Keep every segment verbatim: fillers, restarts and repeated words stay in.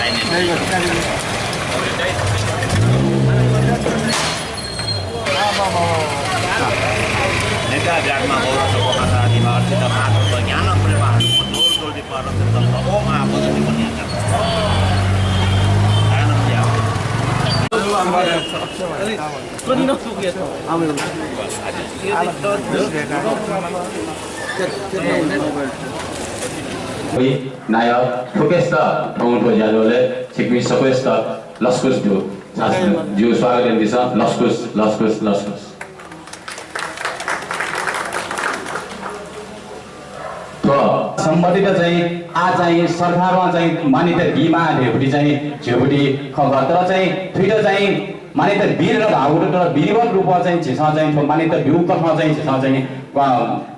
नेता ब्यागमा गौरव सपोखा साथीमा अर्चित पात्र ज्ञान प्रेमा जोर जोर दीप रक्षित ओम आ बजनी बनिया। नायः फुक्कसित थौं थ्व ज्याझ्वलय् छिकपिं सकसित लसकुस दु। छासं जिगु स्वागत यानादिसँ। लसकुस, लसकुस, लसकुस। थ्व सम्बन्धित चाहिँ आः चाहिँ सरकारं चाहिँ मान्यता बीमाः धइगु चाहिँ झीगु खँ खः। तर चाहिँ थुइत चाहिँ मान्यता बी धकाः धाःगु दु, तर विधिवत रूपं चाहिँ झीसं चाहिँ थ्व मान्यता ब्यूगु कथं चाहिँ झीसं चाहिँ, अ,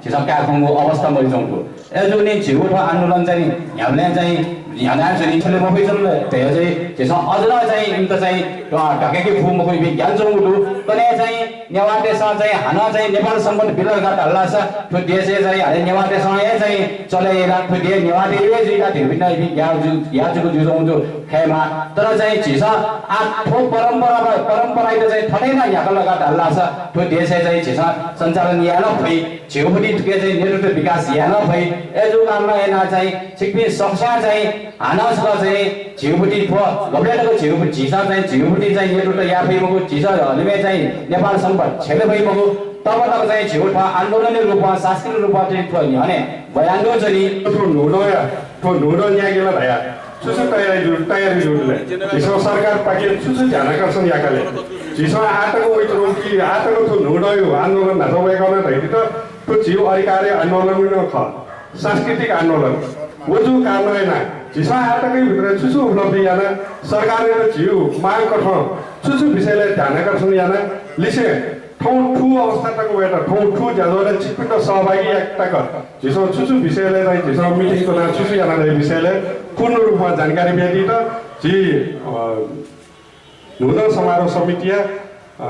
झीसं काये खंगु अवस्था मजुइच्वंगु दु। अय्‌जूगुलिं झीगु थ्व आन्दोलन चाहिँ न्ह्याबलें चाहिँ न्ह्यानाच्वनी। छले मफुइच्वन धया चाहिँ झीसं अझ नं चाहिँ इमित चाहिँ, अ, ढकाके फु मखु, इपिं ग्यानाच्वंगु दु। कन्हय् चाहिँ नेवाःतय्‌सं चाहिँ हानं चाहिँ नेपाल संवत् बिल धकाः धाल धाःसा थ्व देशय् चाहिँ हानं नेवाःतय्‌सं हे चाहिँ चले यायेला, थ्व देश नेवाःतय्‌गु हे जुइला धइगु नं इपिं ग्याः जु-, ग्याःगु जुइच्वंगु दु खयेमाः। तर चाहिँ झीसं आः थ्व परम्परा, परम्परायात चाहिँ थथे नं न्ह्याकल धकाः धाल धाःसा थ्व देशय् चाहिँ झीसं सञ्चालन याये नं फइ, झीगुपट्टि थुके चाहिँ नेतृत्व विकास याये नं फइ। अय्‌जूगु कारणं यानाः चाहिँ छिकपिं सकसिनं चाहिँ हानं छकः चाहिँ झीगुपट्टि थ्व गबलें तक झीगुपट्टि, झीसं चाहिँ झीगुपट्टि चाहिँ नेतृत्व याये फइ मखु, झीसं हलिमय् चाहिँ नेपाल संवत् छ्यले फइ मखु, तब तक चाहिँ झीगु थ्व आन्दोलनया रूपं, सांस्कृतिक रूपं चाहिँ थ्व न्ह्यःने बयान्दुं च्वनी। थ्व न्हूदँया, थ्व न्हूदँ न्यायेकेला धया छु छु तयारी जु-, तयारी जुल ले? झीसं सरकारपाखें छु छु ध्यानाकर्षण याकले? झीसं आः तक वइच्वनागु कि आः तक थ्व न्हूदँया आन्दोलन धाःसा वय्‌कलं धयादीत थ्व झीगु अधिकारया आन्दोलन नं खः। सांस्कृतिक आन्दोलन। व जूगु कारणं यानाः झीसं आः तकया भित्र छु छु उपलब्धि याना, सरकारयात झीगु माग कथं छु छु विषयलय् ध्यानाकर्षण याना, लिसें थौं थ्व अवस्था तक वयेत, थौं थ्व ज्याझ्वलय् छिकपिन्त सहभागी यायेत तक झीसं छु छु विषयलय् चाहिँ झीसं मिटिङ कनाः छु छु याना धइगु विषयलय् पूर्ण रूपमा जानकारी बियादीत झी, अ, न्हूदँ समारोह समितिया, अ,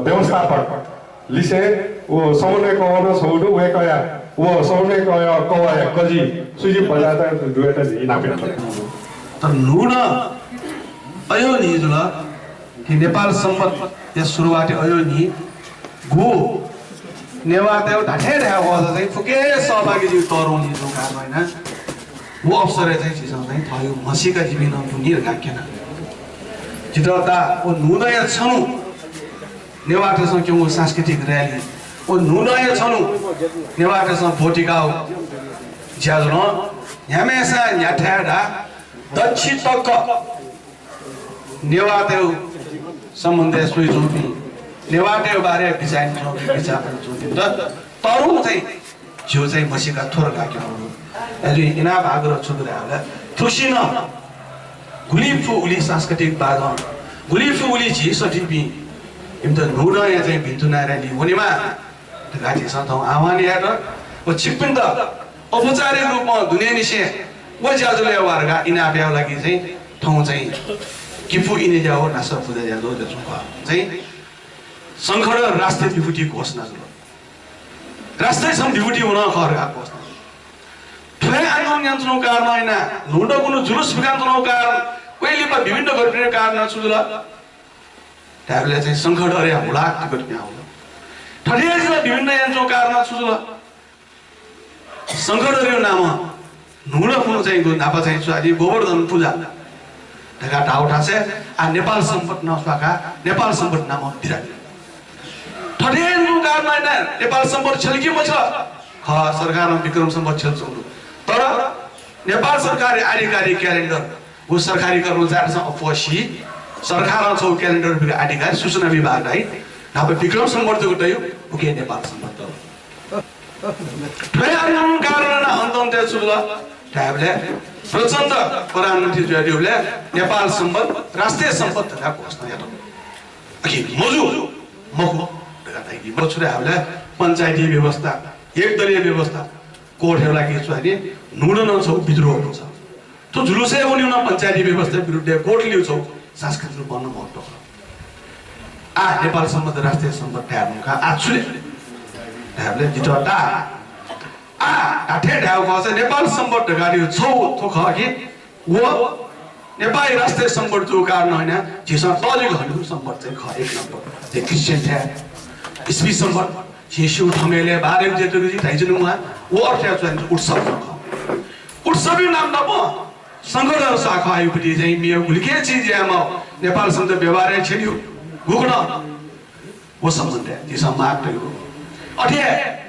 व्यवस्थापक लिसें व समन्वय कवः नं छगू दु, वय्‌कःया, व समन्वय कवःया, कवःया कजि सुजित बज्राचार्य दुवय्‌त जिं इनाप याना। तर न्हूदँ अय्‌यो न्हि जुल कि नेपाल संवत्‌या सुरुवातय् अय्‌यो न्हि गु नेवाःतय् धात्थें धायेगु खःसा चाहिँ फुक्कं सहभागी जुइगु तःधंगु न्हि जूगु कारणं यानाः व अवसरय् चाहिँ झीसं चाहिँ थःगु म्हसीका जिपिं नं दुनि धकाः क्यना। जितः ता व न्हूदँया छन्हु नेवाःतय्‌सं क्यंगु सांस्कृतिक र्‍याली, व न्हूदँया छन्हु नेवाःतय्‌सं ब्वति काःगु ज्याझ्वलं न्ह्याम्हय्‌सां न्ह्याथाय् धाः दच्छि तक नेवाःतय्‌गु सम्बन्धय् स्वयाच्वंपिं, नेवाःतय्‌गु बारे बिचाः यानाच्वंपिं, बिचाः कनाच्वंपिन्त तःधंगु चाहिँ झीगु चाहिँ म्हसीका थ्व धकाः क्यनागु दु। अय्‌जूगुलिं इनाप आग्रह छु दु धायेबलय् थुसिनं गुलि फु उलि सांस्कृतिक वादं, गुलि फु उलि झी सतिपिं इमित न्हूदँया चाहिँ भिन्तुना र्‍याली वनेमा धकाः झीसं थौं आह्वान यायेत व छिकपिन्त औपचारिक रूपं दुनेंनिसें व ज्याझ्वलय् वा धकाः इनाप यायेगु लागि चाहिँ थौं चाहिँ किपु इनेज्याःगु नासः पुजा ज्याझ्वः जुयाच्वंगु खः। चाहिँ शंखधर राष्ट्रिय विभूति घोषणा जुल। राष्ट्रिय छम्ह विभूति व नं खः धकाः घोषणा जुल। थ्व हे आन्दोलन यानाच्वनागु कारणं यानाः न्हूदँकुन्हु जुलुस फुकाच्वनागु कारण, वय् लिपा विभिन्न गतिविधिया कारण छु जुल? धायेबलय् चाहिँ शंखधरया हुलाक तिकथं पिहां वल। थथे हे जुल विभिन्न यानाच्वनागु कारण छु जुल? शंखधरया नामं न्हूदँकुन्हु चाहिँ गु न्हापा चाहिँ च्वयादी गोवर्धन पुजा धकाः धाःगु थासय् आः नेपाल संवत् नं स्वाकाः नेपाल संवत् नामं बिदा जुल। थथे हे जुल कारणं यानाः नेपाल संवत् छ्यल कि मछ्यल? खः, सरकारं विक्रम संवत् छ्यलाच्वंगु दु। तर नेपाल सरकारया आधिकारिक calendar व सरकारी कर्मचारीतय्‌सं अप्वः सी, सरकारं छगू calendar बिकाः आधिकारिक सूचना विभाग धाइ, न्हापा विक्रम संवत् जक दइ, उकी नेपाल संवत् दु। थ्व हे आन्दोलनया कारणं यानाः अन्ततः छु जुल धायेबलय् प्रचण्ड प्रधानमन्त्री जुयादीबलय् नेपाल संवत् राष्ट्रिय संवत् धकाः घोषणा यात। अकिं मजू, मखु धकाः धाइदी। मखु छु धायेबलय् पञ्चायती व्यवस्था, एकदलीय व्यवस्था, कोर्टया लागि च्वयादी, न्हूदँ नं छगू विद्रोह खः। थ्व जुलुसय् वनेगु नं पञ्चायती व्यवस्थाया विरुद्धय् कोर्टलियु छगू सांस्कृतिक रूपं नं महत्त्व खः। आः नेपाल संवत् राष्ट्रिय संवत् धाये धुंकाः आः छु ले धायेबलय् जितः ता आः धात्थें धायेगु खःसा नेपाल संवत् धकाः धइगु छगू थ्व खः कि व नेपाली राष्ट्रिय संवत् जूगु कारणं यानाः झीसं तःजिक हनेगु संवत् चाहिँ खः एक नम्बर। झी क्रिश्चियन थाय् इस्वी संवत् झी स्यू थमेलय् बाह्र गते तुगु झी धाइजु नुमा व अर्थया च्वने उत्सव खः। उत्सवया नाम नाप संघ दर्शा खः आयुपति चाहिँ मेगु गुलिके चिज यायेमाः नेपाल संवत् व्यवहारय् छेन्यु गुगु नं व सम्बन्धय् झीसं माग तयेगु। अथे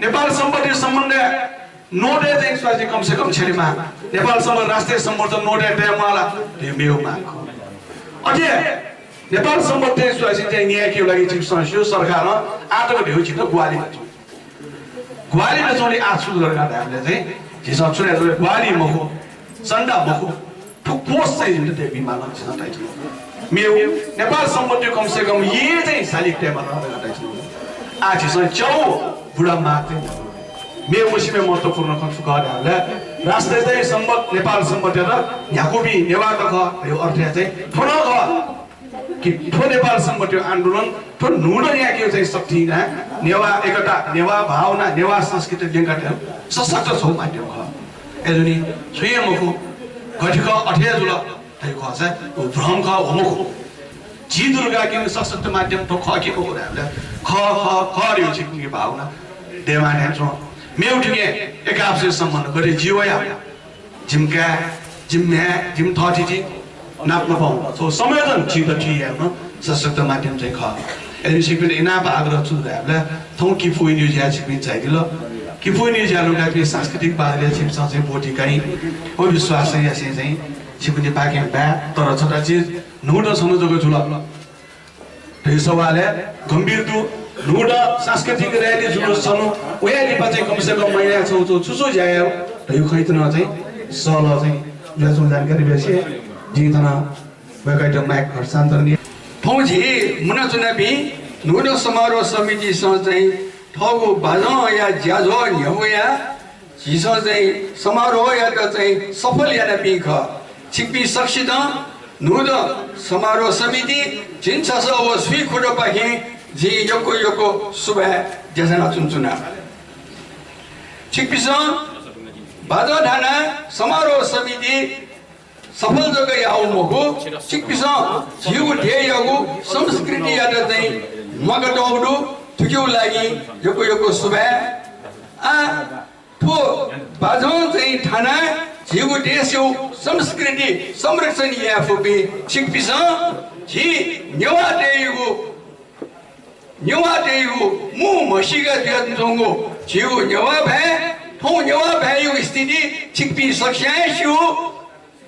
नेपाल संवत्‌या सम्बन्धय् नोटय् चाहिँ स्वासि कम से कम छ्यलेमा। नेपाल संवत् राष्ट्रिय संवत् नोटय् तयेमाला धइगु मेगु माग खः। अथे नेपाल संवत्‌या स्वासि चाहिँ न्यायेकेगु लागि झीसं स्यू सरकारं आतक धइगु झीत ग्वाहालि मच्वं। ग्वाहालि मच्वंलि आः छु जुल धकाः धायेबलय् चाहिँ झीसं छु याये जुल ग्वाहालि मखु, चन्दा मखु, थ्व कोष चाहिँ जिमित तयाबीमाल झीसं धाइच्वं। मेगु नेपाल संवत्‌या कम से कम ये चाहिँ सालिक तयेमाल धकाः धाइच्वं। आः झीसं च्यागू बुरा माग चाहिँ न्ह्याकू। मेगु मसिमे महत्त्वपूर्ण खँ छु खः धायेबलय् राष्ट्रिय चाहिँ संवत् नेपाल संवत्‌यात न्ह्याकूपिं नेवाः खः धइगु अर्थय् चाहिँ थ्व नं खः। कि थ्व नेपाल संवत्‌या आन्दोलन थ्व न्हूदँ न्यायेकेगु चाहिँ शक्ति यानाः नेवाः एकता, नेवाः भावना, नेवाः संस्कृति ल्यंकातयेगु सशक्त छगू माध्यम खः। अय्‌जूगुलिं छुं हे मखु, गथे खः अथे हे जुल धइगु खःसा व भ्रम खः, व मखु। झी दुनुगलंनिसें सशक्त माध्यम थ्व खः कि मखु धायेबलय् खः, खः, खः धइगु छिकपिनि भावना दयेमाः धाये च्वं। मेगु थुकिं एक आपसी सम्बन्ध गथे जि वया जिमि काय्, जिमि म्ह्याय्, जिमि थःथिति नाप नापं छगू संयोजन झीत थुइकेगु नं सशक्त माध्यम चाहिँ खः। अय्‌जूगुलिं छिकपिन्त इनाप आग्रह छु धायेबलय् थौं किपू न्यूजया छिकपिं झायादिल। किपू न्यूजया लुमंकाः सांस्कृतिक बाजारय् छिकपिन्सं चाहिँ ब्वति काइ। व विश्वास यासें चाहिँ छिकपिनिपाखें बाय्, तर छता चिज न्हूदँ छन्हु जक जुल। थ्व सवालय् गम्भीर दु। न्हूदँ सांस्कृतिक rally जुलुस छन्हु वया लिपा चाहिँ कम से कम महिनाय् छगू छगू छु छु ज्या यायेगु धइगु खँयात नं चाहिँ सहलह चाहिँ जुयाच्वंगु जानकारी बियासें जिं थन वय्‌कःयात माइक हस्तान्तरण याये। थौं झी मुनाच्वनापिं न्हूदँ समारोह समितिसं चाहिँ थःगु बाजंया ज्याझ्वः न्ह्यब्वया झीसं चाहिँ समारोहयात चाहिँ सफल यानापिं खः। छिकपिं सकसितं न्हूदँ समारोह समिति, झिंछसः व स्वीखुदँपाखें जिं यक्व यक्व सुभाय् देछानाच्वनाच्वना। छिकपिन्सं बाजं थानाः समारोह समिति सफल जक याःगु मखु, छिकपिन्सं झीगु देय्‌यागु संस्कृतियात चाहिँ म्वाकातःगु दु। थुकिया लागि यक्व यक्व सुभाय्। आः थ्व बाजं चाहिँ थानाः झीगु देशया संस्कृति संरक्षण याये फुपिं छिकपिन्सं झी नेवाःतय्‌गु, नेवाःतय्‌गु मू म्हसीका जुयाच्वंगु झीगु नेवाः भाय्, थौं नेवाः भाय्‌यागु स्थिति छिकपिं सकसियां हे स्यू।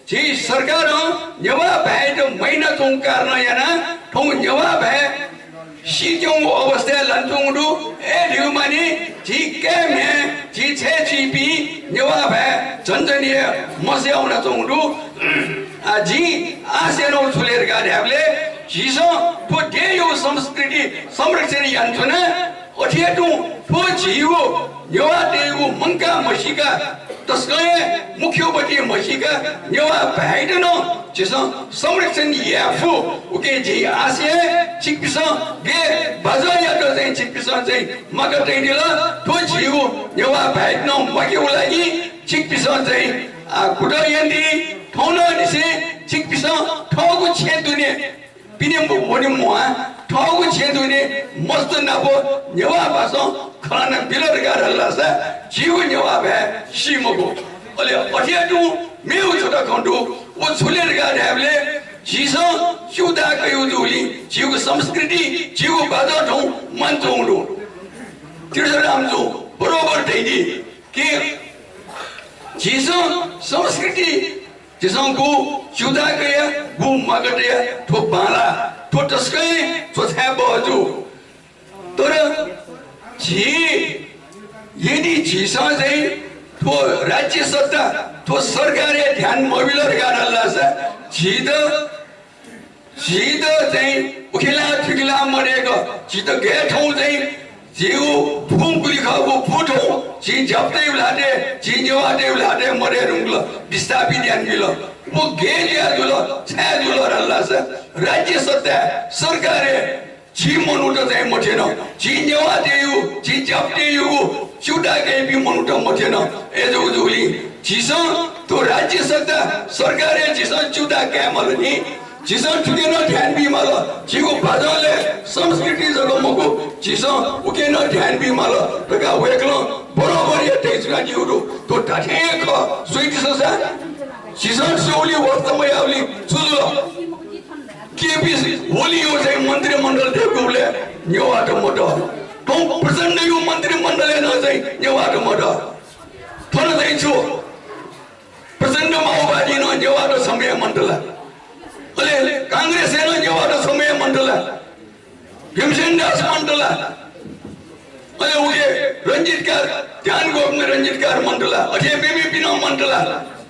झी सरकारं नेवाः भाय्‌यात म्वाइनाच्वंगु कारणं यानाः थौं नेवाः भाय् सीत्वंगु अवस्थाय् लानाच्वंगु दु। अय् धिउ माने झी काय् म्ह्याय्, झी छाय् चीपिं नेवाः भाय् झन झन हे मसया वनाच्वंगु दु। आ, जिं आशा यानागु छु ले धकाः धायेबलय् झीसं थ्व देय्‌यागु संस्कृति संरक्षण यानाच्वना। अथे हे तुं थ्व झीगु नेवाःतय्‌गु मंकाः म्हसीका, तसकं हे मुख्यपति म्हसीका नेवाः भाय्‌यात नं झीसं संरक्षण याये फु। उकिं जिं आशा याये, छिकपिन्सं गय् बाजंयात चाहिँ छिकपिन्सं चाहिँ म्वाका तयादिल, थ्व झीगु नेवाः भाय्‌यात नं म्वाकेगु लागि छिकपिन्सं चाहिँ, आ, कुतः यानादी। थौंनिसें छिकपिन्सं थःगु छेँ दुने पिने मु-, वने म्वाः, थःगु छेँ दुने मस्त नाप नेवाः भासं खँ ल्हाना बिल धकाः धाल धाःसा झीगु नेवाः भाय् सी मखु। अले अथे हे तुं मेगु छता खँ दु, व छु ले धकाः धायेबलय् झीसं च्यूताः कयागु जूगुलिं झीगु संस्कृति, झीगु बाजं थौं म्वानाच्वंगु दु। तीर्थरामजुं बरोबर धयादी कि झीसं संस्कृति झीसं गु च्यूताः कया, गु म्वाका तया, थ्व बांलाः, थ्व तसकं हे च्वछाये बहःजू। तर झी, यदि झीसं चाहिँ थ्व राज्य सत्ता, थ्व सरकारय् ध्यान मबिल धकाः धाल धाःसा झीत झीत चाहिँ उखेला थुखेला मदय्क, झीत गय् थौं चाहिँ झीगु भूगुलि खःगु भू थौं, झी ज्यापुतय् ल्हातय्, झी नेवाःतय् ल्हातय् मदये धुंकल, विस्थापित यानाबिल। व गय् जुयाजुल, छाय् जुल धाल धाःसा राज्य सत्ताय्, सरकारय् झी मनूत चाहिँ मथ्यन, झी नेवाःतय्‌गु, झी जातितय्‌गु च्यूताः कयादीपिं मनूत मथ्यन। अय्‌जूगुलिं झीसं थ्व राज्य सत्ता सरकारय् झीसं च्यूताः काये माल नि। झीसं थुके नं ध्यान बी माल। झीगु बाजंलय् संस्कृति जक मखु, झीसं उके नं ध्यान बी माल धकाः वय्‌कलं बरोबर यात धयाच्वनादीगु दु। थ्व धात्थें हे खः, स्वयादिसँ सा। झीसं स्वयावलि वास्ता मयावलि छु जुल? केपी ओलीं चाहिँ मन्त्रीमण्डल दय्‌कूबलय् नेवाःत मतः। थौं प्रचण्डया मन्त्रीमण्डलय् नं चाहिँ नेवाःत मतः। थन चाहिँ छु? प्रचण्ड माओवादीं नं नेवाःत छम्ह हे मन्त ला? अले कांग्रेसं नं नेवाःत छम्ह हे मन्त ला? भीमसेन दास मन्त ला? अले उके रंजित कार, ध्यान गोविन्द रंजित कार मन्त ला? अथे मेमेपिं नं मन्त ला?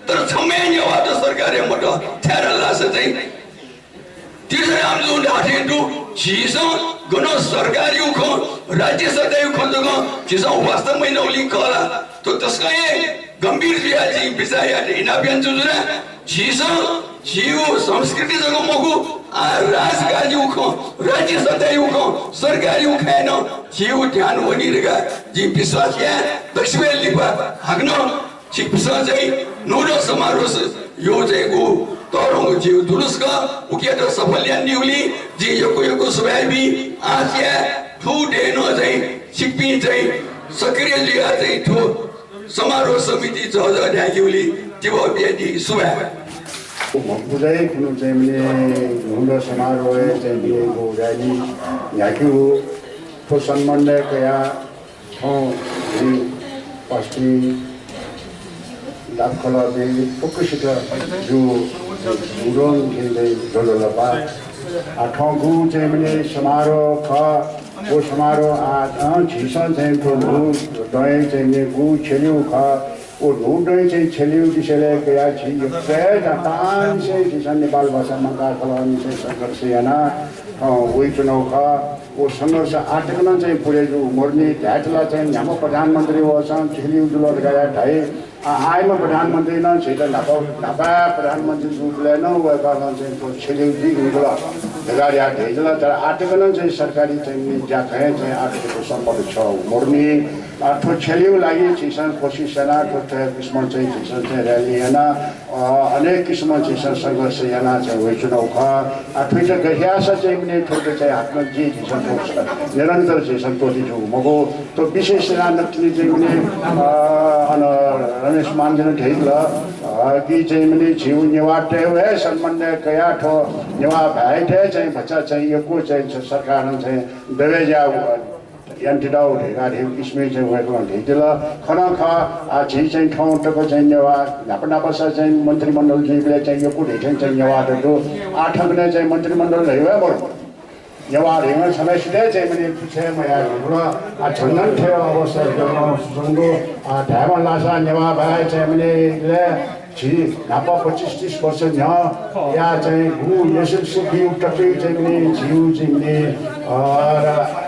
तर छम्ह हे नेवाःत सरकारय् मतः। छाय् धाःसा चाहिँ तीर्थरामजुं धाःथें दु, झीसं गन सरकारया खँ, राज्य सत्ताया खँ जक झीसं वास्ता मयानावलि खः ला? थ्व तसकं हे गम्भीर जुयाः जिं बिचाः यायेत इनाप यानाच्वना। झीसं झीगु संस्कृति जक मखु, आः राजकाजया खँ, राज्य सत्ताया खँ, सरकारया खँय् नं झीगु ध्यान वनी धकाः जिं विश्वास याये। दक्वसिबय् लिपा हाकनं छिकपिन्सं चाहिँ न्हूदँ समारोहया चाहिँ गु तःधंगु झीगु जुलुस खः, उकियात सफल यानादीगुलिं जिं यक्व यक्व सुभाय् बी। आः थ्व देय् नं चाहिँ छिकपिं चाहिँ सक्रिय जुयाः चाहिँ थ्व समारोह समिति झःझः धायेगुलिं तिबः बियादी। सुभाय्। मखु चाहिँ खुन्हु चाहिँ मने न्हूदँ समारोहय् चाहिँ मने गु गाली न्ह्याकेगु थ्व सम्बन्धय् कयाः थौं झी पासापिं, दाखक्यबय् फुक्कसित जिगु न्हूदँ चाहिँ ज्वजलपा। आः थौंगु चाहिँ मने समारोह खः। व समारोह आः, अँ, झीसं चाहिँ थ्व न्हूदँय् चाहिँ मने गु छ्यलेगु खः। व न्हूदँय् चाहिँ छ्यलेगु विषयलय् कयाः झी यक्व हे तापांनिसें झीसं नेपाल भाषा मंकाः कलहंनिसें संघर्ष यानाः, अँ, वइच्वनागु खः। व संघर्ष आः तक नं चाहिँ पुरे जूगु मरुनि। धायेत ला चाहिँ न्ह्याम्ह प्रधानमन्त्री वःसां छ्यलेगु जुल धकाः धाइ। आः, आःम्ह प्रधानमन्त्री नं झीत न्हापा, न्हापा प्रधानमन्त्री जूबलय् नं वय्‌कलं चाहिँ थ्व छ्यलेगु जुइ धुंकल धकाः धयाः धाइ जुल। तर आः तक नं चाहिँ सरकारी चाहिँ ज्याखँय् चाहिँ आः तक थ्व सम्बन्ध छ्यःगु मरुनि। आः थ्व छ्यलेगु लागि झीसं कोसिस यानाः थ्व थ्व किसिमं चाहिँ झीसं चाहिँ rally यानाः अ, अनेक किसिमं झीसं संघर्ष यानाः चाहिँ वइच्वनागु खः। आः थुइत गथे याःसा चाहिँ मने थुइत चाहिँ हाकनं झीसं निरन्तर झीसं त्वःते जूगु मखु। थ्व विशेष यानाः नकतिनि चाहिँ मने, अ, अन रमेश मानजुं धयादिल, अ, कि चाहिँ मने झीगु नेवाःतय्‌गु हे सम्बन्धय् कयाः थ्व नेवाः भाय्‌त चाहिँ भचा चाहिँ यक्व चाहिँ सरकारं चाहिँ दबे ज्या यानादिल धकाः धइगु किसिमं चाहिँ वय्‌कलं धयादिल। खः नं खः, आः झी चाहिँ थौं तक चाहिँ नेवाः न्हापा न्हापासा चाहिँ मन्त्रीमण्डल जुइबलय् चाहिँ यक्व धइथें चाहिँ नेवाःत दु। आः थौंकन्हय् चाहिँ मन्त्रीमण्डल धइगु हे मरु। नेवाः धइगु छम्हय्‌सित हे चाहिँ मने पुछे मयाः धुंकल। आः झन झन थ्व अवस्था जुयाच्वंगु दु। आः धायेमाल धाःसा नेवाः भाय् चाहिँ मने इलय् झी न्हापा पच्चिस तीस वर्ष न्ह्यः या चाहिँ गु एसएलसी बी तक चाहिँ मने झीगु चाहिँ मने, अ,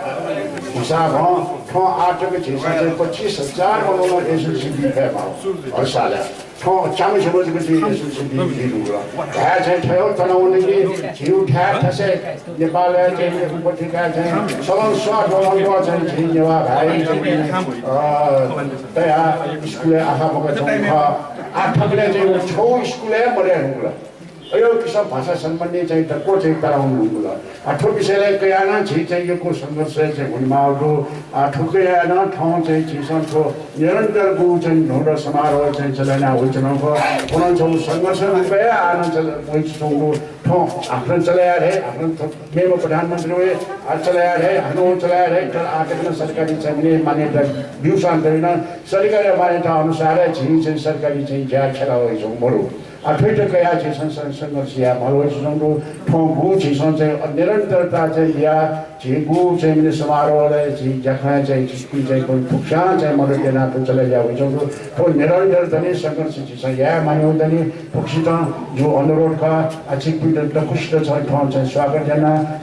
हिसाबं थौं आः तक झीसं चाहिँ पच्चिस हजार मनूत एसएलसी बी फयेमाः हर सालय्। थौं च्याम्ह छम्ह जक झी एसएलसी बी धुंकल। धाये चाहिँ थ्व तनावन कि झीगु थाय् थासय् नेपालय् चाहिँ उपत्यकाय् चाहिँ सलं स्वां च्वंगु चाहिँ झी नेवाः भाय् चाहिँ, अ, तयाः स्कुलय् आखः मखु च्वंगु खः। आः थौंकन्हय् चाहिँ छगू स्कुल हे मदये धुंकल। अय् किसिमं भाषा सम्बन्धी चाहिँ दक्व चाहिँ तःधं धुंकल। आः थ्व विषयलय् कयाः नं झी चाहिँ यक्व संघर्ष चाहिँ हुनेमाःगु दु। आः थुकथं यानाः नं थौं चाहिँ झीसं थ्व निरन्तर गु चाहिँ न्हूदँ समारोह चाहिँ चले याना वइच्वनागु खः। थ्व नं छगू संघर्ष रूपय् आः नं चले वइच्वंगु दु। थौं हाकनं चले याये धयाः, हाकनं थ्व मेम्ह प्रधानमन्त्री वये, आः चले याये धयाः, हाकनं चले याये धयाः, तर आः तक नं सरकारी चाहिँ मने मान्यता ब्यूसां तक नं सरकारी मान्यता अनुसार हे झी चाहिँ सरकारी चाहिँ ज्या खेला वइच्वंगु मरु। आः थुइत कयाः झीसं सं-, संघर्ष यायेमाल वइच्वंगु दु। थौं गु झीसं चाहिँ निरन्तरता चाहिँ याः झी गु चाहिँ मने समारोहलय् झी ज्याखँय् चाहिँ झीसं चाहिँ फुक्कसिनं चाहिँ मदत यानाः थ्व चले याना वइच्वंगु दु। थ्व निरन्तर दनि, संघर्ष झीसं याये माःनि दनि। फुक्कसितं जिगु अनुरोध खः। आः छिकपिन्त दक्वसित छकः थौं चाहिँ स्वागत याना।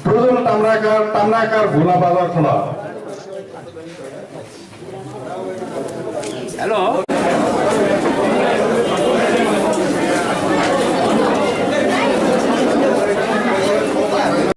पुर्जन ताम्राकार, ताम्राकार भुला बाजार खला। हेलो।